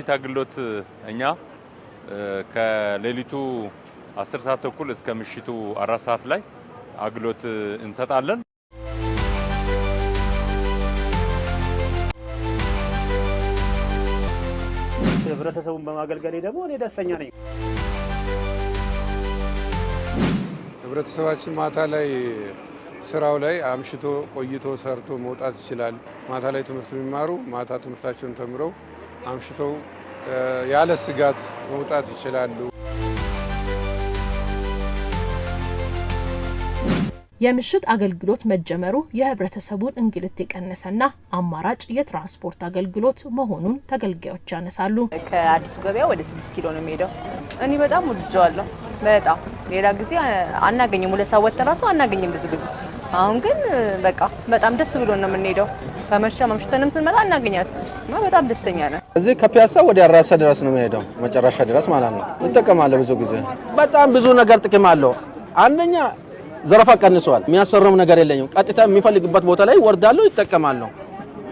የሌሊት አገልግሎት እኛ ከሌሊቱ 10 ሰዓት ተኩል እስከ ምሽቱ 4 ሰዓት ላይ አገልግሎት እንሰጣለን። ህብረተሰቡን በማገልገሌ ደግሞ እኔ ደስተኛ ነኝ። ህብረተሰባችን ማታ ላይ ስራው ላይ አምሽቶ ቆይቶ ሰርቶ መውጣት ይችላል። ማታ ላይ ትምህርት የሚማሩ ማታ ትምህርታቸውን ተምረው አምሽተው ያለ ስጋት መውጣት ይችላሉ። የምሽት አገልግሎት መጀመሩ የህብረተሰቡን እንግልት የቀነሰና አማራጭ የትራንስፖርት አገልግሎት መሆኑን ተገልጋዮች ያነሳሉ። ከአዲሱ ገበያ ወደ 6 ኪሎ ነው የሚሄደው። እኔ በጣም ወድጀዋለሁ። በጣም ሌላ ጊዜ አናገኝም፣ 2 ሰዓት ወጥተን ራሱ አናገኝም ብዙ ጊዜ። አሁን ግን በቃ በጣም ደስ ብሎ ነው የምንሄደው። ከመሸ አምሽተንም ስንመጣ እናገኛት እና በጣም ደስተኛ ነን። እዚህ ከፒያሳ ወደ አራብሳ ድረስ ነው የሚሄደው፣ መጨረሻ ድረስ ማለት ነው። እጠቀማለሁ ብዙ ጊዜ። በጣም ብዙ ነገር ጥቅም አለው። አንደኛ ዘረፋ ቀንሷል። የሚያሰረም ነገር የለኝም። ቀጥታ የሚፈልግበት ቦታ ላይ ወርዳለሁ፣ ይጠቀማለሁ።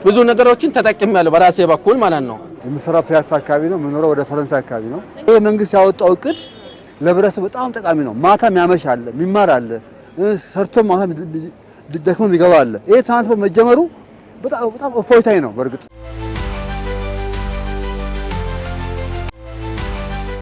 ብዙ ነገሮችን ተጠቅሜያለሁ በራሴ በኩል ማለት ነው። የምሰራው ፒያሳ አካባቢ ነው፣ የምኖረው ወደ ፈረንሳይ አካባቢ ነው። ይህ መንግስት ያወጣው እቅድ ለህብረተሰቡ በጣም ጠቃሚ ነው። ማታ የሚያመሽ አለ፣ የሚማር አለ፣ ሰርቶ ማታ ደክሞ የሚገባ አለ። ይህ ትራንስፖርት መጀመሩ በጣም በጣም እፎይታኝ ነው በእርግጥ።